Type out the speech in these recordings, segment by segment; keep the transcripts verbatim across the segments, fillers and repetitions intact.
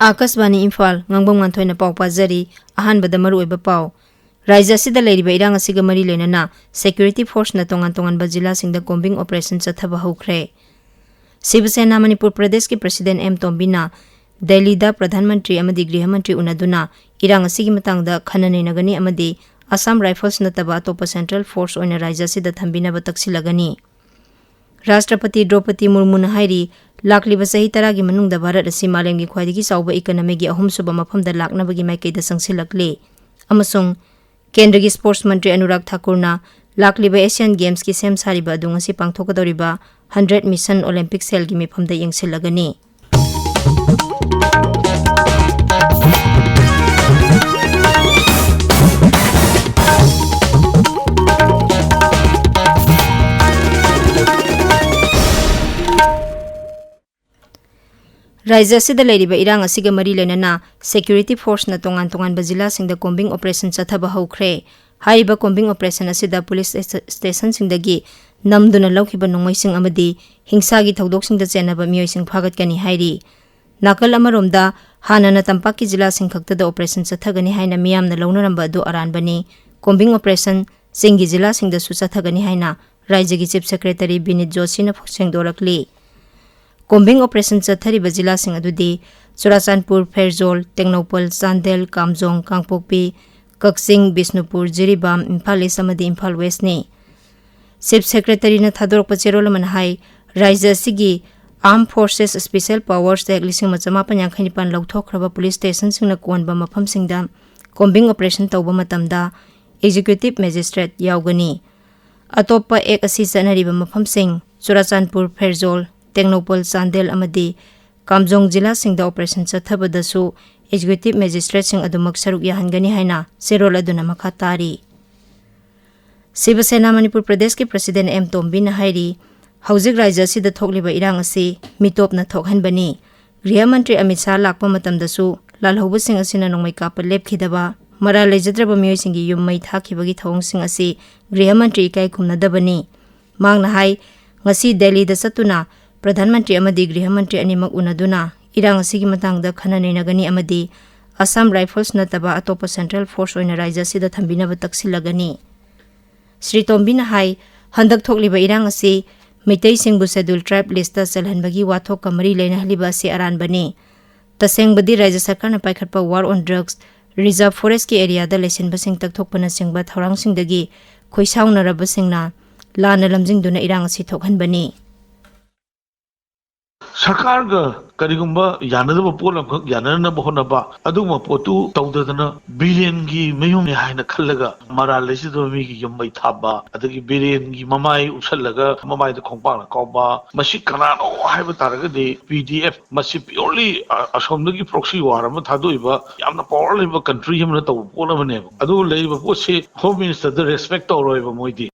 ꯑꯥꯀꯥꯁꯕꯥꯅꯤ ꯏꯝꯐꯥꯜ, ꯉꯥꯡꯕꯝ ꯉꯥꯟꯊꯣꯏꯅ ꯄꯥꯎ ꯄꯥꯖꯔꯤ꯫ ꯑꯍꯥꯟꯕꯗ ꯃꯔꯨꯑꯣꯏꯕ ꯄꯥꯎ꯫ ꯔꯥꯖ꯭ꯌ ꯑꯁꯤꯗ ꯂꯩꯔꯤꯕ ꯏꯔꯥꯡ ꯑꯁꯤꯒ ꯃꯔꯤ ꯂꯩꯅꯅ security forceꯅ ꯇꯣꯉꯥꯟ ꯇꯣꯉꯥꯟꯕ ꯖꯤꯂꯥꯁꯤꯡꯗ combing operation ꯆꯠꯊꯕ ꯍꯧꯈ꯭ꯔꯦ꯫ ꯁꯤꯕ ꯁꯦꯅꯥ ꯃꯅꯤꯄꯨꯔ ꯄ꯭ꯔꯗꯦꯁꯀꯤ president ꯑꯦꯝ ꯇꯣꯝꯕꯤꯅ ꯗꯦꯜꯂꯤꯗ ꯄ꯭ꯔꯙꯥꯟ ꯃꯟꯇ꯭ꯔꯤ ꯑꯃꯗꯤ ꯒ꯭ꯔꯤꯍ ꯃꯟꯇ꯭ꯔꯤ ꯎꯅꯗꯨꯅ ꯏꯔꯥꯡ ꯑꯁꯤꯒꯤ ꯃꯇꯥꯡꯗ ꯈꯟꯅ ꯅꯩꯅꯒꯅꯤ ꯑꯃꯗꯤ ꯑꯁꯥꯝ ꯔꯥꯏꯐꯜꯁ ꯅꯠꯇꯕ ꯑꯇꯣꯞꯄ central force ꯑꯣꯏꯅ ꯔꯥꯖ꯭ꯌ ꯑꯁꯤꯗ ꯊꯝꯕꯤꯅꯕ ꯇꯛꯁꯤꯜꯂꯒꯅꯤ꯫ ꯔꯥꯁꯇ꯭ꯔꯄꯇꯤ ꯗ꯭ꯔꯧꯄꯗꯤ ꯃꯨꯔꯃꯨꯅ ꯍꯥꯏꯔꯤ, ꯂꯥꯛꯂꯤꯕ ꯆꯍꯤ ꯇꯔꯥꯒꯤ ꯃꯅꯨꯡꯗ ꯚꯥꯔꯠ ꯑꯁꯤ ꯃꯥꯂꯦꯝꯒꯤ ꯈ꯭ꯋꯥꯏꯗꯒꯤ ꯆꯥꯎꯕ economyꯒꯤ ꯑꯍꯨꯝꯁꯨꯕ ꯃꯐꯝꯗ ꯂꯥꯛꯅꯕꯒꯤ ꯃꯥꯏꯀꯩꯗ ꯆꯪꯁꯤꯜꯂꯛꯂꯤ꯫ ꯑꯃꯁꯨꯡ ꯀꯦꯟꯗ꯭ꯔꯒꯤ sports ꯃꯟꯇ꯭ꯔꯤ ꯑꯅꯨꯔꯥꯒ ꯊꯥꯀꯨꯔꯅ ꯂꯥꯛꯂꯤꯕ Asian Gamesꯀꯤ ꯁꯦꯝ ꯁꯥꯔꯤꯕ ꯑꯗꯨ ꯉꯁꯤ ꯄꯥꯡꯊꯣꯛꯀꯗꯧꯔꯤꯕ hundred Mission Olympic ꯁꯦꯜꯒꯤ ꯃꯤꯐꯝꯗ ꯌꯦꯡꯁꯤꯜꯂꯒꯅꯤ꯫ ꯔꯥꯖ꯭ꯌ ꯑꯁꯤꯗ ꯂꯩꯔꯤꯕ ꯏꯔꯥꯡ ꯑꯁꯤꯒ ꯃꯔꯤ ꯂꯩꯅꯅ security forceꯅ ꯇꯣꯉꯥꯟ ꯇꯣꯉꯥꯟꯕ ꯖꯤꯂꯥꯁꯤꯡꯗ combing operation ꯆꯠꯊꯕ ꯍꯧꯈ꯭ꯔꯦ꯫ ꯍꯥꯏꯔꯤꯕ combing operationꯁꯤꯡꯗ police station ꯁꯤꯡꯗꯒꯤ ꯅꯝꯗꯨꯅ ꯂꯧꯈꯤꯕ ꯅꯣꯡꯃꯩꯁꯤꯡ ꯑꯃꯗꯤ ꯍꯤꯡꯁꯥꯒꯤ ꯊꯧꯗꯣꯛꯁꯤꯡꯗ ꯆꯦꯟꯅꯕ ꯃꯤꯑꯣꯏꯁꯤꯡ ꯐꯥꯒꯠꯀꯅꯤ ꯍꯥꯏꯔꯤ꯫ ꯅꯥꯀꯜ ꯑꯃꯔꯣꯝꯗ, ꯍꯥꯟꯅꯅ ꯇꯝꯄꯥꯛꯀꯤ ꯖꯤꯂꯥꯁꯤꯡ ꯈꯛꯇꯗ operation ꯆꯠꯊꯒꯅꯤ ꯍꯥꯏꯅ ꯃꯤꯌꯥꯝꯅ ꯂꯧꯅꯔꯝꯕ ꯑꯗꯨ ꯑꯔꯥꯟꯕꯅꯤ꯫ Combing operation ꯆꯤꯡꯒꯤ ꯖꯤꯂꯥꯁꯤꯡꯗꯁꯨ ꯆꯠꯊꯒꯅꯤ ꯍꯥꯏꯅ ꯔꯥꯖ꯭ꯌꯒꯤ Chief Secretary ꯕꯤꯅꯤꯠ ꯖꯣꯁꯤꯅ ꯁꯦꯡꯗꯣꯔꯛꯂꯤ꯫ Combing operation ꯆꯠꯊꯔꯤꯕ ꯖꯤꯂꯥꯁꯤꯡ ꯑꯗꯨꯗꯤ ꯆꯨꯔꯥꯆꯥꯟꯄꯨꯔ, ꯐꯦꯔꯖꯣꯜ, ꯇꯦꯡꯅꯧꯄꯜ, ꯆꯥꯟꯗꯦꯜ, ꯀꯥꯝꯖꯣꯡ, ꯀꯥꯡꯄꯣꯛꯄꯤ, ꯀꯛꯆꯤꯡ, ꯕꯤꯁꯅꯨꯄꯨꯔ, ꯖꯤꯔꯤꯕꯥꯝ, ꯏꯝꯐꯥꯜ East ꯑꯃꯗꯤ ꯏꯝꯐꯥꯜ Westꯅꯤ꯫ Chief Secretaryꯅ ꯊꯥꯗꯣꯔꯛꯄ ꯆꯦꯔꯣꯜ ꯑꯃꯅ ꯍꯥꯏ, ꯔꯥꯖ꯭ꯌ ꯑꯁꯤꯒꯤ Armed Forces Special Powers Act ꯂꯤꯁꯤꯡ ꯑꯃ ꯆꯃꯥꯄꯟ ꯌꯥꯡꯈꯩ ꯅꯤꯄꯥꯟ ꯂꯧꯊꯣꯛꯈ꯭ꯔꯕ police stationꯁꯤꯡꯅ ꯀꯣꯟꯕ ꯃꯐꯝꯁꯤꯡꯗ combing operation ꯇꯧꯕ ꯃꯇꯝꯗ executive magistrate ꯌꯥꯎꯒꯅꯤ꯫ ꯑꯇꯣꯞꯄ act ꯑꯁꯤ ꯆꯠꯅꯔꯤꯕ ꯃꯐꯝꯁꯤꯡ ꯆꯨꯔꯥꯆꯥꯟꯄꯨꯔ, ꯐꯦꯔꯖꯣꯜ, ꯇꯦꯡꯅꯧꯄꯜ, ꯆꯥꯟꯗꯦꯜ ꯑꯃꯗꯤ ꯀꯥꯝꯖꯣꯡ ꯖꯤꯂꯥꯁꯤꯡꯗ operation ꯆꯠꯊꯕꯗꯁꯨ executive magistrateꯁꯤꯡ ꯑꯗꯨꯃꯛ ꯁꯔꯨꯛ ꯌꯥꯍꯟꯒꯅꯤ ꯍꯥꯏꯅ ꯆꯦꯔꯣꯜ ꯑꯗꯨꯅ ꯃꯈꯥ ꯇꯥꯔꯤ꯫ ꯁꯤꯕ ꯁꯦꯅꯥ ꯃꯅꯤꯄꯨꯔ ꯄ꯭ꯔꯗꯦꯁꯀꯤ president ꯑꯦꯝ ꯇꯣꯝꯕꯤꯅ ꯍꯥꯏꯔꯤ, ꯍꯧꯖꯤꯛ ꯔꯥꯖ꯭ꯌ ꯑꯁꯤꯗ ꯊꯣꯛꯂꯤꯕ ꯏꯔꯥꯡ ꯑꯁꯤ ꯃꯤꯇꯣꯞꯅ ꯊꯣꯛꯍꯟꯕꯅꯤ꯫ ꯒ꯭ꯔꯤꯍ ꯃꯟꯇ꯭ꯔꯤ ꯑꯃꯤꯠ ꯁꯥꯍ ꯂꯥꯛꯄ ꯃꯇꯝꯗꯁꯨ ꯂꯥꯜꯍꯧꯕꯁꯤꯡ ꯑꯁꯤꯅ ꯅꯣꯡꯃꯩ ꯀꯥꯞꯄ ꯂꯦꯞꯈꯤꯗꯕ, ꯃꯔꯥꯜ ꯂꯩꯖꯗ꯭ꯔꯕ ꯃꯤꯑꯣꯏꯁꯤꯡꯒꯤ ꯌꯨꯝ ꯃꯩ ꯊꯥꯈꯤꯕꯒꯤ ꯊꯧꯑꯣꯡꯁꯤꯡ ꯑꯁꯤ ꯒ꯭ꯔꯤꯍ ꯃꯟꯇ꯭ꯔꯤ ꯏꯀꯥꯏ ꯈꯨꯝꯅꯗꯕꯅꯤ꯫ ꯃꯍꯥꯛꯅ ꯍꯥꯏ, ꯉꯁꯤ ꯗꯦꯜꯂꯤꯗ ꯆꯠꯇꯨꯅ ꯄ꯭ꯔꯙꯥꯟ ꯃꯟꯇ꯭ꯔꯤ ꯑꯃꯗꯤ ꯒ꯭ꯔꯤꯍ ꯃꯟꯇ꯭ꯔꯤ ꯑꯅꯤꯃꯛ ꯎꯅꯗꯨꯅ ꯏꯔꯥꯡ ꯑꯁꯤꯒꯤ ꯃꯇꯥꯡꯗ ꯈꯟꯅ ꯅꯩꯅꯒꯅꯤ ꯑꯃꯗꯤ ꯑꯁꯥꯝ ꯔꯥꯏꯐꯜꯁ ꯅꯠꯇꯕ ꯑꯇꯣꯞꯄ ꯁꯦꯟꯇ꯭ꯔꯦꯜ ꯐꯣꯔꯁ ꯑꯣꯏꯅ ꯔꯥꯏꯖ꯭ꯌ ꯑꯁꯤꯗ ꯊꯝꯕꯤꯅꯕ ꯇꯛꯁꯤꯜꯂꯒꯅꯤ꯫ ꯁ꯭ꯔꯤ ꯇꯣꯝꯕꯤꯅ ꯍꯥꯏ, ꯍꯟꯗꯛ ꯊꯣꯛꯂꯤꯕ ꯏꯔꯥꯡ ꯑꯁꯤ ꯃꯤꯇꯩꯁꯤꯡꯕꯨ ꯁꯦꯗ꯭ꯌꯨꯜ ꯇ꯭ꯔꯥꯏꯕ ꯂꯤꯁꯇ ꯆꯜꯍꯟꯕꯒꯤ ꯋꯥꯊꯣꯛꯀ ꯃꯔꯤ ꯂꯩꯅꯍꯜꯂꯤꯕ ꯑꯁꯤ ꯑꯔꯥꯟꯕꯅꯤ꯫ ꯇꯁꯦꯡꯕꯗꯤ ꯔꯥꯏꯖ꯭ꯌ ꯁꯔꯀꯥꯔꯅ ꯄꯥꯏꯈꯠꯄ ꯋꯥꯔ ꯑꯣꯟ ꯗ꯭ꯔꯒꯁ, ꯔꯤꯖꯥꯔꯚ ꯐꯣꯔꯦꯁ꯭ꯠꯀꯤ ꯑꯦꯔꯤꯌꯥꯗ ꯂꯩꯁꯤꯟꯕꯁꯤꯡ ꯇꯛꯊꯣꯛꯄꯅꯆꯤꯡꯕ ꯊꯧꯔꯥꯡꯁꯤꯡꯗꯒꯤ ꯈꯣꯏꯁꯥꯎꯅꯔꯕꯁꯤꯡꯅ ꯂꯥꯟꯅ ꯂꯝꯖꯤꯡꯗꯨꯅ ꯏꯔꯥꯡ ꯑꯁꯤ ꯊꯣꯛꯍꯟꯕꯅꯤ꯫ ꯁꯔꯀꯥꯔꯒ ꯀꯔꯤꯒꯨꯝꯕ ꯌꯥꯅꯗꯕ ꯄꯣꯠ ꯑꯃꯈꯛ ꯌꯥꯅꯅꯕ ꯍꯣꯠꯅꯕ, ꯑꯗꯨꯒꯨꯝꯕ ꯄꯣꯠꯇꯨ ꯇꯧꯗꯗꯅ ꯕꯤꯔꯦꯟꯒꯤ ꯃꯌꯨꯝꯅꯤ ꯍꯥꯏꯅ ꯈꯜꯂꯒ ꯃꯔꯥꯜ ꯂꯩꯖꯗꯕ ꯃꯤꯒꯤ ꯌꯨꯝ ꯃꯩ ꯊꯥꯕ, ꯑꯗꯒꯤ ꯕꯤꯔꯦꯟꯒꯤ ꯃꯃꯥꯏ ꯎꯞꯁꯜꯂꯒ ꯃꯃꯥꯏꯗ ꯈꯣꯡꯄꯥꯛꯅ ꯀꯥꯎꯕ, ꯃꯁꯤ ꯀꯅꯥꯅꯣ ꯍꯥꯏꯕ ꯇꯥꯔꯒꯗꯤ ꯄꯤ ꯗꯤ ꯑꯦꯐ, ꯃꯁꯤ purely ꯑ-, ꯑꯁꯣꯝꯗꯒꯤ proxy war ꯑꯃ ꯊꯥꯗꯣꯛꯏꯕ ꯌꯥꯝꯅ power ꯂꯩꯕ country ꯑꯃꯅ ꯇꯧꯕ ꯄꯣꯠ ꯑꯃꯅꯦꯕ꯫ ꯑꯗꯨ ꯂꯩꯔꯤꯕ ꯄꯣꯠꯁꯤ Home Minister ꯗ respect ꯇꯧꯔꯣꯏꯕ ꯃꯣꯏꯗꯤ꯫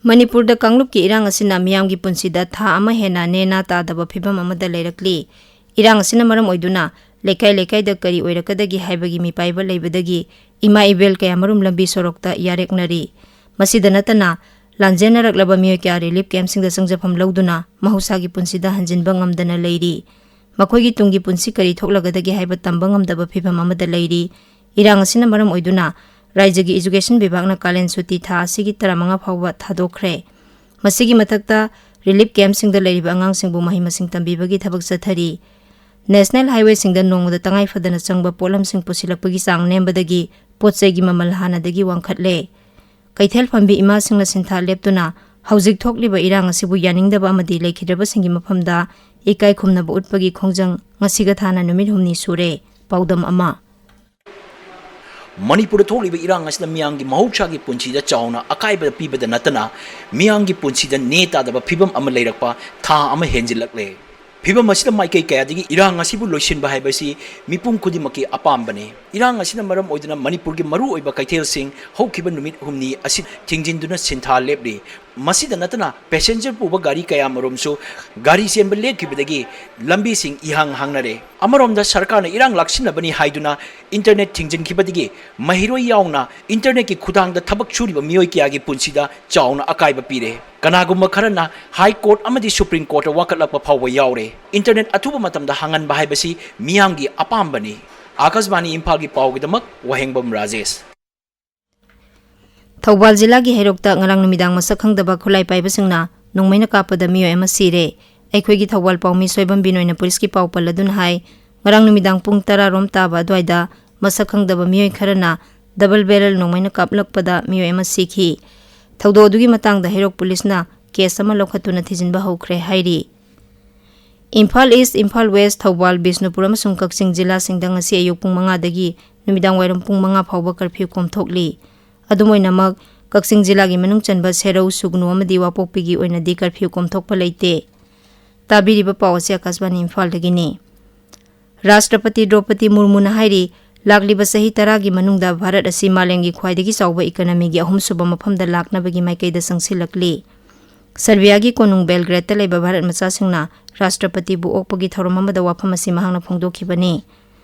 ꯃꯅꯤꯄꯨꯔꯗ ꯀꯥꯡꯂꯨꯞꯀꯤ ꯏꯔꯥꯡ ꯑꯁꯤꯅ ꯃꯤꯌꯥꯝꯒꯤ ꯄꯨꯟꯁꯤꯗ ꯊꯥ ꯑꯃ ꯍꯦꯟꯅ ꯅꯦꯅꯥ ꯇꯥꯗꯕ ꯐꯤꯚꯝ ꯑꯃꯗ ꯂꯩꯔꯛꯂꯤ꯫ ꯏꯔꯥꯡ ꯑꯁꯤꯅ ꯃꯔꯝ ꯑꯣꯏꯗꯨꯅ ꯂꯩꯀꯥꯏ ꯂꯩꯀꯥꯏꯗ ꯀꯔꯤ ꯑꯣꯏꯔꯛꯀꯗꯒꯦ ꯍꯥꯏꯕꯒꯤ ꯃꯤꯄꯥꯏꯕ ꯂꯩꯕꯗꯒꯤ ꯏꯃꯥ ꯏꯕꯦꯜ ꯀꯌꯥꯃꯔꯨꯝ ꯂꯝꯕꯤ ꯁꯣꯔꯣꯛꯇ ꯌꯥꯔꯦꯛꯅꯔꯤ꯫ ꯃꯁꯤꯗ ꯅꯠꯇꯅ ꯂꯥꯟꯖꯦꯟꯅꯔꯛꯂꯕ ꯃꯤꯑꯣꯏ ꯀꯌꯥ ꯔꯤꯂꯤꯐ ꯀꯦꯝꯞꯁꯤꯡꯗ ꯆꯪꯖꯐꯝ ꯂꯧꯗꯨꯅ ꯃꯍꯧꯁꯥꯒꯤ ꯄꯨꯟꯁꯤꯗ ꯍꯟꯖꯤꯟꯕ ꯉꯝꯗꯅ ꯂꯩꯔꯤ꯫ ꯃꯈꯣꯏꯒꯤ ꯇꯨꯡꯒꯤ ꯄꯨꯟꯁꯤ ꯀꯔꯤ ꯊꯣꯛꯂꯒꯗꯒꯦ ꯍꯥꯏꯕ ꯇꯝꯕ ꯉꯝꯗꯕ ꯐꯤꯚꯝ ꯑꯃꯗ ꯂꯩꯔꯤ꯫ ꯏꯔꯥꯡ ꯑꯁꯤꯅ ꯃꯔꯝ ꯑꯣꯏꯗꯨꯅ ꯔꯥꯏꯖ꯭ꯌꯒꯤ ꯏꯖꯨꯀꯦꯁꯟ ꯕꯤꯚꯥꯒꯅ ꯀꯥꯂꯦꯟ ꯁꯨꯇꯤ ꯊꯥ ꯑꯁꯤꯒꯤ ꯇꯔꯥꯃꯉꯥ ꯐꯥꯎꯕ ꯊꯥꯗꯣꯛꯈ꯭ꯔꯦ꯫ ꯃꯁꯤꯒꯤ ꯃꯊꯛꯇ ꯔꯤꯂꯤꯐ ꯀꯦꯝꯞꯁꯤꯡꯗ ꯂꯩꯔꯤꯕ ꯑꯉꯥꯡꯁꯤꯡꯕꯨ ꯃꯍꯩ ꯃꯁꯤꯡ ꯇꯝꯕꯤꯕꯒꯤ ꯊꯕꯛ ꯆꯠꯊꯔꯤ꯫ ꯅꯦꯁꯅꯦꯜ ꯍꯥꯏꯋꯦꯁꯤꯡꯗ ꯅꯣꯡꯃꯗ ꯇꯉꯥꯏ ꯐꯗꯅ ꯆꯪꯕ ꯄꯣꯠꯂꯝꯁꯤꯡ ꯄꯨꯁꯤꯜꯂꯛꯄꯒꯤ ꯆꯥꯡ ꯅꯦꯝꯕꯗꯒꯤ ꯄꯣꯠ ꯆꯩꯒꯤ ꯃꯃꯜ ꯍꯥꯟꯅꯗꯒꯤ ꯋꯥꯡꯈꯠꯂꯦ꯫ ꯀꯩꯊꯦꯜ ꯐꯝꯕꯤ ꯏꯃꯥꯁꯤꯡꯅ ꯁꯤꯟꯊꯥ ꯂꯦꯞꯇꯨꯅ ꯍꯧꯖꯤꯛ ꯊꯣꯛꯂꯤꯕ ꯏꯔꯥꯡ ꯑꯁꯤꯕꯨ ꯌꯥꯅꯤꯡꯗꯕ ꯑꯃꯗꯤ ꯂꯩꯈꯤꯗ꯭ꯔꯕꯁꯤꯡꯒꯤ ꯃꯐꯝꯗ ꯏꯀꯥꯏ ꯈꯨꯝꯅꯕ ꯎꯠꯄꯒꯤ ꯈꯣꯡꯖꯪ ꯉꯁꯤꯒ ꯊꯥꯅ ꯅꯨꯃꯤꯠ ꯍꯨꯝꯅꯤ ꯁꯨꯔꯦ꯫ ꯄꯥꯎꯗꯝ ꯑꯃ꯫ ꯃꯅꯤꯄꯨꯔꯗ ꯊꯣꯛꯂꯤꯕ ꯏꯔꯥꯡ ꯑꯁꯤꯅ ꯃꯤꯌꯥꯝꯒꯤ ꯃꯍꯧꯁꯥꯒꯤ ꯄꯨꯟꯁꯤꯗ ꯆꯥꯎꯅ ꯑꯀꯥꯏꯕ ꯄꯤꯕꯗ ꯅꯠꯇꯅ ꯃꯤꯌꯥꯝꯒꯤ ꯄꯨꯟꯁꯤꯗ ꯅꯦ ꯇꯥꯗꯕ ꯐꯤꯕꯝ ꯑꯃ ꯂꯩꯔꯛꯄ ꯊꯥ ꯑꯃ ꯍꯦꯟꯖꯤꯜꯂꯛꯂꯦ꯫ ꯐꯤꯕꯝ ꯑꯁꯤꯗ ꯃꯥꯏꯀꯩ ꯀꯌꯥꯗꯒꯤ ꯏꯔꯥꯡ ꯑꯁꯤꯕꯨ ꯂꯣꯏꯁꯤꯟꯕ ꯍꯥꯏꯕꯁꯤ ꯃꯤꯄꯨꯝ ꯈꯨꯗꯤꯡꯃꯛꯀꯤ ꯑꯄꯥꯝꯕꯅꯤ꯫ ꯏꯔꯥꯡ ꯑꯁꯤꯅ ꯃꯔꯝ ꯑꯣꯏꯗꯨꯅ ꯃꯅꯤꯄꯨꯔꯒꯤ ꯃꯔꯨꯑꯣꯏꯕ ꯀꯩꯊꯦꯜꯁꯤꯡ ꯍꯧꯈꯤꯕ ꯅꯨꯃꯤꯠ ꯍꯨꯝꯅꯤ ꯑꯁꯤ ꯊꯤꯡꯖꯤꯟꯗꯨꯅ ꯁꯤꯟꯊꯥ ꯂꯦꯞꯂꯤ꯫ ꯃꯁꯤꯗ ꯅꯠꯇꯅ passenger ꯄꯨꯕ ꯒꯥꯔꯤ ꯀꯌꯥꯃꯔꯨꯝꯁꯨ ꯒꯥꯔꯤ ꯆꯦꯟꯕ ꯂꯦꯞꯈꯤꯕꯗꯒꯤ ꯂꯝꯕꯤꯁꯤꯡ ꯏꯍꯥꯡ ꯍꯥꯡꯅꯔꯦ꯫ ꯑꯃꯔꯣꯝꯗ ꯁꯔꯀꯥꯔꯅ ꯏꯔꯥꯡ ꯂꯥꯛꯁꯤꯟꯅꯕꯅꯤ ꯍꯥꯏꯗꯨꯅ internet ꯊꯤꯡꯖꯤꯟꯈꯤꯕꯗꯒꯤ ꯃꯍꯩꯔꯣꯏ ꯌꯥꯎꯅ internetꯀꯤ ꯈꯨꯊꯥꯡꯗ ꯊꯕꯛ ꯁꯨꯔꯤꯕ ꯃꯤꯑꯣꯏ ꯀꯌꯥꯒꯤ ꯄꯨꯟꯁꯤꯗ ꯆꯥꯎꯅ ꯑꯀꯥꯏꯕ ꯄꯤꯔꯦ꯫ ꯀꯅꯥꯒꯨꯝꯕ ꯈꯔꯅ High Court ꯑꯃꯗꯤ Supreme Courtꯇ ꯋꯥꯀꯠꯂꯛꯄ ꯐꯥꯎꯕ ꯌꯥꯎꯔꯦ꯫ Internet ꯑꯊꯨꯕ ꯃꯇꯝꯗ ꯍꯥꯡꯍꯟꯕ ꯍꯥꯏꯕꯁꯤ ꯃꯤꯌꯥꯝꯒꯤ ꯑꯄꯥꯝꯕꯅꯤ꯫ ꯑꯥꯀꯥꯁꯕꯥꯅꯤ ꯏꯝꯐꯥꯜꯒꯤ ꯄꯥꯎꯒꯤꯗꯃꯛ ꯋꯥꯍꯦꯡꯕꯝ ꯔꯥꯖꯦꯁ꯫ ꯊꯧꯕꯥꯜ ꯖꯤꯂꯥꯒꯤ ꯍꯩꯔꯣꯛꯇ ꯉꯔꯥꯡ ꯅꯨꯃꯤꯗꯥꯡ ꯃꯁꯛ ꯈꯪꯗꯕ ꯈꯨꯠꯂꯥꯏ ꯄꯥꯏꯕꯁꯤꯡꯅ ꯅꯣꯡꯃꯩꯅ ꯀꯥꯞꯄꯗ ꯃꯤꯑꯣꯏ ꯑꯃ ꯁꯤꯔꯦ꯫ ꯑꯩꯈꯣꯏꯒꯤ ꯊꯧꯕꯥꯜ ꯄꯥꯎꯃꯤ ꯁꯣꯏꯕꯝ ꯕꯤꯅꯣꯏꯅ ꯄꯨꯂꯤꯁꯀꯤ ꯄꯥꯎ ꯄꯜꯂꯗꯨꯅ ꯍꯥꯏ, ꯉꯔꯥꯡ ꯅꯨꯃꯤꯗꯥꯡ ꯄꯨꯡ ꯇꯔꯥ ꯔꯣꯝ ꯇꯥꯕ ꯑꯗꯨꯋꯥꯏꯗ ꯃꯁꯛ ꯈꯪꯗꯕ ꯃꯤꯑꯣꯏ ꯈꯔꯅ double barrel ꯅꯣꯡꯃꯩꯅ ꯀꯥꯞꯂꯛꯄꯗ ꯃꯤꯑꯣꯏ ꯑꯃ ꯁꯤꯈꯤ꯫ ꯊꯧꯗꯣꯛ ꯑꯗꯨꯒꯤ ꯃꯇꯥꯡꯗ ꯍꯩꯔꯣꯛ ꯄꯨꯂꯤꯁꯅ case ꯑꯃ ꯂꯧꯈꯠꯇꯨꯅ ꯊꯤꯖꯤꯟꯕ ꯍꯧꯈ꯭ꯔꯦ ꯍꯥꯏꯔꯤ꯫ ꯏꯝꯐꯥꯜ ꯏꯁ, ꯏꯝꯐꯥꯜ ꯋꯦꯁ, ꯊꯧꯕꯥꯜ, ꯕꯤꯁꯅꯨꯄꯨꯔ ꯑꯃꯁꯨꯡ ꯀꯛꯆꯤꯡ ꯖꯤꯂꯥꯁꯤꯡꯗ ꯉꯁꯤ ꯑꯌꯨꯛ ꯄꯨꯡ ꯃꯉꯥꯗꯒꯤ ꯅꯨꯃꯤꯗꯥꯡ ꯋꯥꯏꯔꯝ ꯄꯨꯡ ꯃꯉꯥ ꯐꯥꯎꯕ curfew ꯀꯣꯝꯊꯣꯛꯂꯤ꯫ ꯑꯗꯨꯝ ꯑꯣꯏꯅꯃꯛ, ꯀꯛꯆꯤꯡ ꯖꯤꯂꯥꯒꯤ ꯃꯅꯨꯡ ꯆꯟꯕ ꯁꯦꯔꯧ, ꯁꯨꯒꯅꯨ ꯑꯃꯗꯤ ꯋꯥꯄꯣꯛꯄꯤꯒꯤ ꯑꯣꯏꯅꯗꯤ curfew ꯀꯣꯝꯊꯣꯛꯄ ꯂꯩꯇꯦ꯫ ꯇꯥꯕꯤꯔꯤꯕ ꯄꯥꯎ ꯑꯁꯤ ꯑꯥꯀꯥꯁꯕꯥꯅꯤ ꯏꯝꯐꯥꯜꯗꯒꯤꯅꯤ꯫ ꯔꯥꯁꯇ꯭ꯔꯄꯇꯤ ꯗ꯭ꯔꯧꯄꯗꯤ ꯃꯨꯔꯃꯨꯅ ꯍꯥꯏꯔꯤ, ꯂꯥꯛꯂꯤꯕ ꯆꯍꯤ ꯇꯔꯥꯒꯤ ꯃꯅꯨꯡꯗ ꯚꯥꯔꯠ ꯑꯁꯤ ꯃꯥꯂꯦꯝꯒꯤ ꯈ꯭ꯋꯥꯏꯗꯒꯤ ꯆꯥꯎꯕ economyꯒꯤ ꯑꯍꯨꯝꯁꯨꯕ ꯃꯐꯝꯗ ꯂꯥꯛꯅꯕꯒꯤ ꯃꯥꯏꯀꯩꯗ ꯆꯪꯁꯤꯜꯂꯛꯂꯤ꯫ ꯁꯔꯕꯤꯌꯥꯒꯤ ꯀꯣꯅꯨꯡ ꯕꯦꯜꯒ꯭ꯔꯦꯗꯇ ꯂꯩꯕ ꯚꯥꯔꯠ ꯃꯆꯥꯁꯤꯡꯅ ꯔꯥꯁꯇ꯭ꯔꯄꯇꯤꯕꯨ ꯑꯣꯛꯄꯒꯤ ꯊꯧꯔꯝ ꯑꯃꯗ ꯋꯥꯐꯝ ꯑꯁꯤ ꯃꯍꯥꯛꯅ ꯐꯣꯡꯗꯣꯛꯈꯤꯕꯅꯤ꯫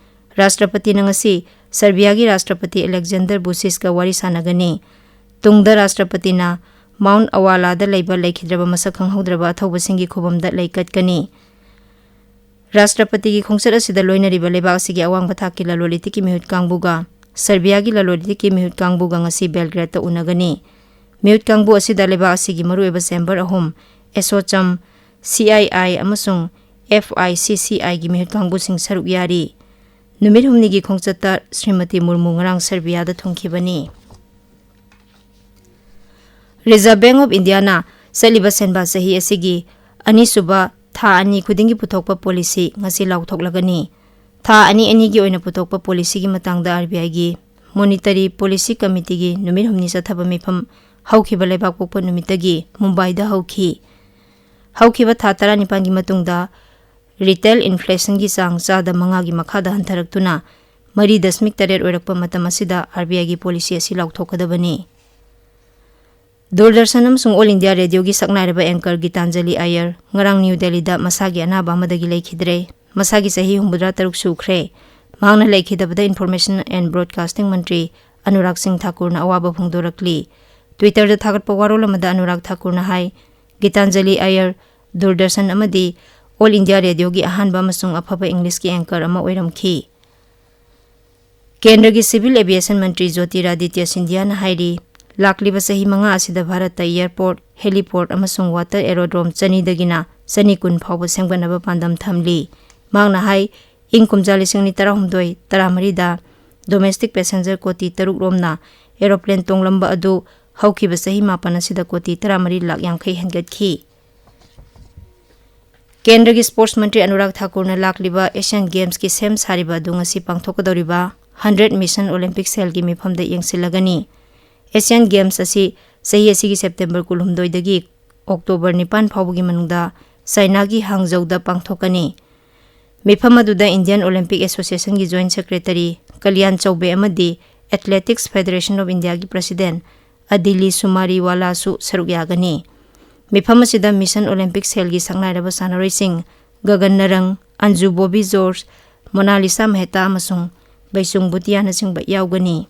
ꯔꯥꯁꯇ꯭ꯔꯄꯇꯤꯅ ꯉꯁꯤ ꯁꯔꯕꯤꯌꯥꯒꯤ ꯔꯥꯁꯇ꯭ꯔꯄꯇꯤ ꯑꯂꯦꯛꯖꯦꯟꯗꯔ ꯕꯨꯁꯤꯁꯀ ꯋꯥꯔꯤ ꯁꯥꯟꯅꯒꯅꯤ꯫ ꯇꯨꯡꯗ ꯔꯥꯁꯇ꯭ꯔꯄꯇꯤꯅ ꯃꯥꯎꯟꯠ ꯑꯋꯥꯂꯥꯗ ꯂꯩꯕ ꯂꯩꯈꯤꯗ꯭ꯔꯕ ꯃꯁꯛ ꯈꯪꯍꯧꯗ꯭ꯔꯕ ꯑꯊꯧꯕꯁꯤꯡꯒꯤ ꯈꯨꯕꯝꯗ ꯂꯩꯀꯠꯀꯅꯤ꯫ ꯔꯥꯁꯇ꯭ꯔꯄꯇꯤꯒꯤ ꯈꯣꯡꯆꯠ ꯑꯁꯤꯗ ꯂꯣꯏꯅꯔꯤꯕ ꯂꯩꯕꯥꯛ ꯑꯁꯤꯒꯤ ꯑꯋꯥꯡꯕ ꯊꯥꯛꯀꯤ ꯂꯂꯣꯟ ꯏꯇꯤꯛꯀꯤ ꯃꯤꯍꯨꯠ ꯀꯥꯡꯕꯨꯒ ꯁꯔꯕꯤꯌꯥꯒꯤ ꯂꯂꯣꯟ ꯏꯇꯤꯛꯀꯤ ꯃꯤꯍꯨꯠ ꯀꯥꯡꯕꯨꯒ ꯉꯁꯤ ꯕꯦꯜꯒ꯭ꯔꯦꯗꯇ ꯎꯅꯒꯅꯤ꯫ ꯃꯤꯍꯨꯠ ꯀꯥꯡꯕꯨ ꯑꯁꯤꯗ ꯂꯩꯕꯥꯛ ꯑꯁꯤꯒꯤ ꯃꯔꯨꯑꯣꯏꯕ chamber ꯑꯍꯨꯝ, ꯑꯦꯁꯣꯆꯝ, ꯁꯤ ꯑꯥꯏ ꯑꯥꯏ ꯑꯃꯁꯨꯡ ꯑꯦꯐ ꯑꯥꯏ ꯁꯤ ꯁꯤ ꯑꯥꯏꯒꯤ ꯃꯤꯍꯨꯠ ꯀꯥꯡꯕꯨꯁꯤꯡ ꯁꯔꯨꯛ ꯌꯥꯔꯤ꯫ ꯅꯨꯃꯤꯠ ꯍꯨꯝꯅꯤꯒꯤ ꯈꯣꯡꯆꯠꯇ ꯁ꯭ꯔꯤꯃꯇꯤ ꯃꯨꯔꯃꯨ ꯉꯔꯥꯡ ꯁꯔꯕꯤꯌꯥꯗ ꯊꯨꯡꯈꯤꯕꯅꯤ꯫ Reserve Bank of Indiaꯅ ꯆꯠꯂꯤꯕ ꯁꯦꯟꯕꯥ ꯆꯍꯤ ꯑꯁꯤꯒꯤ ꯑꯅꯤꯁꯨꯕ ꯊꯥ ꯑꯅꯤ ꯈꯨꯗꯤꯡꯒꯤ ꯄꯨꯊꯣꯛꯄ policy ꯉꯁꯤ ꯂꯥꯎꯊꯣꯛꯂꯒꯅꯤ꯫ ꯊꯥ ꯑꯅꯤ ꯑꯅꯤꯒꯤ ꯑꯣꯏꯅ ꯄꯨꯊꯣꯛꯄ policyꯒꯤ ꯃꯇꯥꯡꯗ RBIꯒꯤ Monetary Policy Committeeꯒꯤ ꯅꯨꯃꯤꯠ ꯍꯨꯝꯅꯤ ꯆꯠꯊꯕ ꯃꯤꯐꯝ ꯍꯧꯈꯤꯕ ꯂꯩꯕꯥꯛꯄꯣꯛꯄ ꯅꯨꯃꯤꯠꯇꯒꯤ ꯃꯨꯝꯕꯥꯏꯗ ꯍꯧꯈꯤ꯫ ꯍꯧꯈꯤꯕ ꯊꯥ ꯇꯔꯥꯅꯤꯄꯥꯟꯒꯤ ꯃꯇꯨꯡꯗ retail inflationꯒꯤ ꯆꯥꯡ ꯆꯥꯗ ꯃꯉꯥꯒꯤ ꯃꯈꯥꯗ ꯍꯟꯊꯔꯛꯇꯨꯅ ꯃꯔꯤ ꯗꯁꯃꯤꯛ ꯇꯔꯦꯠ ꯑꯣꯏꯔꯛꯄ ꯃꯇꯝ ꯑꯁꯤꯗ ꯑꯥꯔ ꯕꯤ ꯑꯥꯏꯒꯤ ꯄꯣꯂꯤꯁꯤ ꯑꯁꯤ ꯂꯥꯎꯊꯣꯛꯀꯗꯕꯅꯤ꯫ ꯗꯨꯔꯗꯔꯁꯟ ꯑꯃꯁꯨꯡ ꯑꯣꯜ ꯏꯟꯗꯤꯌꯥ ꯔꯦꯗꯤꯑꯣꯒꯤ ꯁꯛꯅꯥꯏꯔꯕ ꯑꯦꯡꯀꯔ ꯒꯤꯇꯥꯟꯖꯂꯤ ꯑꯥꯌꯔ ꯉꯔꯥꯡ ꯅ꯭ꯌꯨ ꯗꯦꯜꯂꯤꯗ ꯃꯁꯥꯒꯤ ꯑꯅꯥꯕ ꯑꯃꯗꯒꯤ ꯂꯩꯈꯤꯗ꯭ꯔꯦ꯫ ꯃꯁꯥꯒꯤ ꯆꯍꯤ ꯍꯨꯝꯐꯨꯇꯔꯥ ꯇꯔꯨꯛ ꯁꯨꯈ꯭ꯔꯦ꯫ ꯃꯍꯥꯛꯅ ꯂꯩꯈꯤꯗꯕꯗ ꯏꯟꯐꯣꯔꯃꯦꯁꯟ ꯑꯦꯟ ꯕ꯭ꯔꯣꯗꯀꯥꯁꯇꯤꯡ ꯃꯟꯇ꯭ꯔꯤ ꯑꯅꯨꯔꯥꯒ ꯁꯤꯡ ꯊꯥꯀꯨꯔꯅ ꯑꯋꯥꯕ ꯐꯣꯡꯗꯣꯔꯛꯂꯤ꯫ ꯇ꯭ꯋꯤꯇꯔꯗ ꯊꯥꯒꯠꯄ ꯋꯥꯔꯣꯜ ꯑꯃꯗ ꯑꯅꯨꯔꯥꯒ ꯊꯥꯀꯨꯔꯅ ꯍꯥꯏ, ꯒꯤꯇꯥꯟꯖꯂꯤ ꯑꯥꯌꯔ ꯗꯨꯔꯗꯔꯁꯟ ꯑꯃꯗꯤ ꯑꯣꯜ ꯏꯟꯗꯤꯌꯥ ꯔꯦꯗꯤꯑꯣꯒꯤ ꯑꯍꯥꯟꯕ ꯑꯃꯁꯨꯡ ꯑꯐꯕ ꯏꯪꯂꯤꯁꯀꯤ ꯑꯦꯡꯀꯔ ꯑꯃ ꯑꯣꯏꯔꯝꯈꯤ꯫ ꯀꯦꯟꯗ꯭ꯔꯒꯤ ꯁꯤꯚꯤꯜ ꯑꯦꯚꯤꯌꯦꯁꯟ ꯃꯟꯇ꯭ꯔꯤ ꯖꯣꯇꯤꯔꯥꯗꯤꯇ꯭ꯌ ꯁꯤꯟꯙꯤꯌꯥꯅ ꯍꯥꯏꯔꯤ, ꯂꯥꯛꯂꯤꯕ ꯆꯍꯤ ꯃꯉꯥ ꯑꯁꯤꯗ ꯚꯥꯔꯠꯇ ꯑꯦꯌꯔꯄꯣꯔꯠ, ꯍꯦꯂꯤꯄꯣꯔꯠ ꯑꯃꯁꯨꯡ ꯋꯥꯇꯔ ꯑꯦꯔꯣꯗ꯭ꯔꯣꯝ ꯆꯅꯤꯗꯒꯤꯅ ꯆꯅꯤ ꯀꯨꯟ ꯐꯥꯎꯕ ꯁꯦꯝꯒꯠꯅꯕ ꯄꯥꯟꯗꯝ ꯊꯝꯂꯤ꯫ ꯃꯍꯥꯛꯅ ꯍꯥꯏ, ꯏꯪ ꯀꯨꯝꯖꯥ ꯂꯤꯁꯤꯡ ꯑꯅꯤ ꯇꯔꯥꯍꯨꯝꯗꯣꯏ ꯇꯔꯥꯃꯔꯤꯗ ꯗꯣꯃꯦꯁꯇꯤꯛ ꯄꯦꯁꯦꯟꯖꯔ ꯀꯣꯇꯤ ꯇꯔꯨꯛ ꯔꯣꯝꯅ ꯑꯦꯔꯣꯄ꯭ꯂꯦꯟ ꯇꯣꯡꯂꯝꯕ ꯑꯗꯨ ꯍꯧꯈꯤꯕ ꯆꯍꯤ ꯃꯥꯄꯟ ꯑꯁꯤꯗ ꯀꯣꯇꯤ ꯇꯔꯥꯃꯔꯤ ꯂꯥꯛ ꯌꯥꯡꯈꯩ ꯍꯦꯟꯒꯠꯈꯤ꯫ ꯀꯦꯟꯗ꯭ꯔꯒꯤ ꯁ꯭ꯄꯣꯔꯠꯁ ꯃꯟꯇ꯭ꯔꯤ ꯑꯅꯨꯔꯥꯒ ꯊꯥꯀꯨꯔꯅ ꯂꯥꯛꯂꯤꯕ ꯑꯦꯁꯤꯌꯥꯟ ꯒꯦꯝꯁꯀꯤ ꯁꯦꯝ ꯁꯥꯔꯤꯕ ꯑꯗꯨ ꯉꯁꯤ ꯄꯥꯡꯊꯣꯛꯀꯗꯧꯔꯤꯕ ꯍꯟꯗ꯭ꯔꯦꯠ ꯃꯤꯁꯟ ꯑꯣꯂꯦꯝꯄꯤꯛ ꯁꯦꯜꯒꯤ ꯃꯤꯐꯝꯗ ꯌꯦꯡꯁꯤꯜꯂꯒꯅꯤ꯫ ꯑꯦꯁꯤꯌꯥꯟ ꯒꯦꯝꯁ ꯑꯁꯤ ꯆꯍꯤ ꯑꯁꯤꯒꯤ ꯁꯦꯞꯇꯦꯝꯕꯔ ꯀꯨꯟꯍꯨꯝꯗꯣꯏꯗꯒꯤ ꯑꯣꯛꯇꯣꯕꯔ ꯅꯤꯄꯥꯟ ꯐꯥꯎꯕꯒꯤ ꯃꯅꯨꯡꯗ ꯆꯥꯏꯅꯥꯒꯤ ꯍꯥꯡꯖꯧꯗ ꯄꯥꯡꯊꯣꯛꯀꯅꯤ꯫ ꯃꯤꯐꯝ ꯑꯗꯨꯗ Indian Olympic ꯑꯦꯁꯣꯁꯤꯌꯦꯁꯟꯒꯤ joint secretary Kalyan ꯆꯧꯕꯦ ꯑꯃꯗꯤ ꯑꯦꯊꯂꯦꯇꯤꯛꯁ ꯐꯦꯗꯔꯦꯁꯟ ꯑꯣꯐ ꯏꯟꯗꯤꯌꯥꯒꯤ ꯄ꯭ꯔꯁꯤꯗꯦꯟꯠ ꯑꯗꯤꯂꯤ ꯁꯨꯃꯥꯔꯤꯋꯥꯂꯥꯁꯨ ꯁꯔꯨꯛ ꯌꯥꯒꯅꯤ꯫ ꯃꯤꯐꯝ ꯑꯁꯤꯗ ꯃꯤꯁꯟ ꯑꯣꯂꯦꯝꯄꯤꯛ ꯁꯦꯜꯒꯤ ꯁꯛꯅꯥꯏꯔꯕ ꯁꯥꯟꯅꯔꯣꯏꯁꯤꯡ ꯒꯒꯟ ꯅꯔꯪ, ꯑꯟꯖꯨ ꯕꯣꯕꯤ ꯖꯣꯔꯖ, ꯃꯣꯅꯥꯂꯤꯁꯥ ꯃꯦꯍꯇꯥ ꯑꯃꯁꯨꯡ ꯕꯩꯆꯨꯡ ꯚꯨꯇꯤꯌꯥꯅꯆꯤꯡꯕ ꯌꯥꯎꯒꯅꯤ꯫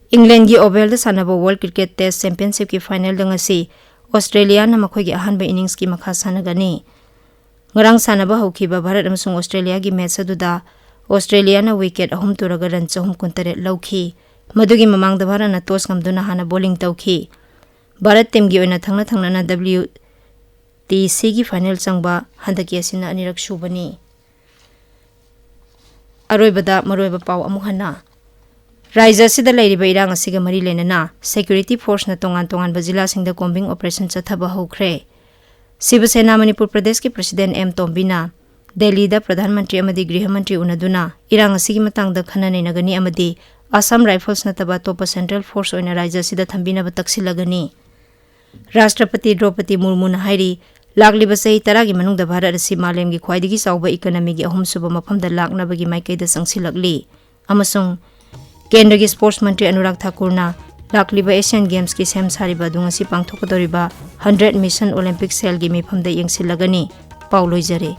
ꯏꯪꯂꯦꯟꯒꯤ ꯑꯣꯚꯦꯜꯗ ꯁꯥꯟꯅꯕ ꯋꯥꯔꯜꯗ ꯀ꯭ꯔꯤꯀꯦꯠ ꯇꯦꯁ ꯆꯦꯝꯄꯤꯌꯟꯁꯤꯞꯀꯤ ꯐꯥꯏꯅꯦꯜꯗ ꯉꯁꯤ ꯑꯣꯁꯇ꯭ꯔꯦꯂꯤꯌꯥꯅ ꯃꯈꯣꯏꯒꯤ ꯑꯍꯥꯟꯕ ꯏꯅꯤꯡꯁꯀꯤ ꯃꯈꯥ ꯁꯥꯟꯅꯒꯅꯤ꯫ ꯉꯔꯥꯡ ꯁꯥꯟꯅꯕ ꯍꯧꯈꯤꯕ ꯚꯥꯔꯠ ꯑꯃꯁꯨꯡ ꯑꯣꯁꯇ꯭ꯔꯦꯂꯤꯌꯥꯒꯤ ꯃꯦꯠꯆ ꯑꯗꯨꯗ ꯑꯣꯁꯇ꯭ꯔꯦꯂꯤꯌꯥꯅ ꯋꯤꯀꯦꯠ ꯑꯍꯨꯝ ꯇꯨꯔꯒ ꯔꯟ ꯆꯍꯨꯝ ꯀꯨꯟꯇꯔꯦꯠ ꯂꯧꯈꯤ꯫ ꯃꯗꯨꯒꯤ ꯃꯃꯥꯡꯗ ꯚꯥꯔꯠꯅ ꯇꯣꯁ ꯉꯝꯗꯨꯅ ꯍꯥꯟꯅ ꯕꯣꯂꯤꯡ ꯇꯧꯈꯤ꯫ ꯚꯥꯔꯠ ꯇꯤꯝꯒꯤ ꯑꯣꯏꯅ ꯊꯪꯅ ꯊꯪꯅꯅ ꯗꯕ꯭ꯂꯤꯌꯨ ꯇꯤ ꯁꯤꯒꯤ ꯐꯥꯏꯅꯦꯜ ꯆꯪꯕ ꯍꯟꯗꯛꯀꯤ ꯑꯁꯤꯅ ꯑꯅꯤꯔꯛ ꯁꯨꯕꯅꯤ꯫ ꯑꯔꯣꯏꯕꯗ ꯃꯔꯨꯑꯣꯏꯕ ꯄꯥꯎ ꯑꯃꯨꯛ ꯍꯟꯅ꯫ ꯔꯥꯖ꯭ꯌ ꯑꯁꯤꯗ ꯂꯩꯔꯤꯕ ꯏꯔꯥꯡ ꯑꯁꯤꯒ ꯃꯔꯤ ꯂꯩꯅꯅ ꯁꯦꯀ꯭ꯌꯨꯔꯤꯇꯤ ꯐꯣꯔꯁꯅ ꯇꯣꯉꯥꯟ ꯇꯣꯉꯥꯟꯕ ꯖꯤꯂꯥꯁꯤꯡꯗ ꯀꯣꯝꯕꯤꯡ ꯑꯣꯄꯔꯦꯁꯟ ꯆꯠꯊꯕ ꯍꯧꯈ꯭ꯔꯦ꯫ ꯁꯤꯕ ꯁꯦꯅꯥ ꯃꯅꯤꯄꯨꯔ ꯄ꯭ꯔꯗꯦꯁꯀꯤ ꯄ꯭ꯔꯁꯤꯗꯦꯟꯠ ꯑꯦꯝ ꯇꯣꯝꯕꯤꯅ ꯗꯦꯜꯂꯤꯗ ꯄ꯭ꯔꯙꯥꯟ ꯃꯟꯇ꯭ꯔꯤ ꯑꯃꯗꯤ ꯒ꯭ꯔꯤꯍ ꯃꯟꯇ꯭ꯔꯤ ꯎꯅꯗꯨꯅ ꯏꯔꯥꯡ ꯑꯁꯤꯒꯤ ꯃꯇꯥꯡꯗ ꯈꯟꯅ ꯅꯩꯅꯒꯅꯤ ꯑꯃꯗꯤ ꯑꯁꯥꯝ ꯔꯥꯏꯐꯜꯁ ꯅꯠꯇꯕ ꯑꯇꯣꯞꯄ ꯁꯦꯟꯇ꯭ꯔꯦꯜ ꯐꯣꯔꯁ ꯑꯣꯏꯅ ꯔꯥꯖ꯭ꯌ ꯑꯁꯤꯗ ꯊꯝꯕꯤꯅꯕ ꯇꯛꯁꯤꯜꯂꯒꯅꯤ꯫ ꯔꯥꯁꯇ꯭ꯔꯄꯇꯤ ꯗ꯭ꯔꯧꯄꯗꯤ ꯃꯨꯔꯃꯨꯅ ꯍꯥꯏꯔꯤ, ꯂꯥꯛꯂꯤꯕ ꯆꯍꯤ ꯇꯔꯥꯒꯤ ꯃꯅꯨꯡꯗ ꯚꯥꯔꯠ ꯑꯁꯤ ꯃꯥꯂꯦꯝꯒꯤ ꯈ꯭ꯋꯥꯏꯗꯒꯤ ꯆꯥꯎꯕ ꯏꯀꯅꯃꯤꯒꯤ ꯑꯍꯨꯝꯁꯨꯕ ꯃꯐꯝꯗ ꯂꯥꯛꯅꯕꯒꯤ ꯃꯥꯏꯀꯩꯗ ꯆꯪꯁꯤꯜꯂꯛꯂꯤ ꯑꯃꯁꯨꯡ ꯀꯦꯟꯗ꯭ꯔꯒꯤ ꯁ꯭ꯄꯣꯔꯠꯁ ꯃꯟꯇ꯭ꯔꯤ ꯑꯅꯨꯔꯥꯒ ꯊꯥꯀꯨꯔꯅ ꯂꯥꯛꯂꯤꯕ ꯑꯦꯁꯤꯌꯥꯟ ꯒꯦꯝꯁꯀꯤ ꯁꯦꯝ ꯁꯥꯔꯤꯕ ꯑꯗꯨ ꯉꯁꯤ ꯄꯥꯡꯊꯣꯛꯀꯗꯧꯔꯤꯕ ꯍꯟꯗ꯭ꯔꯦꯠ ꯃꯤꯁꯟ ꯑꯣꯂꯦꯝꯄꯤꯛ ꯁꯦꯜꯒꯤ ꯃꯤꯐꯝꯗ ꯌꯦꯡꯁꯤꯜꯂꯒꯅꯤ꯫ ꯄꯥꯎ ꯂꯣꯏꯖꯔꯦ꯫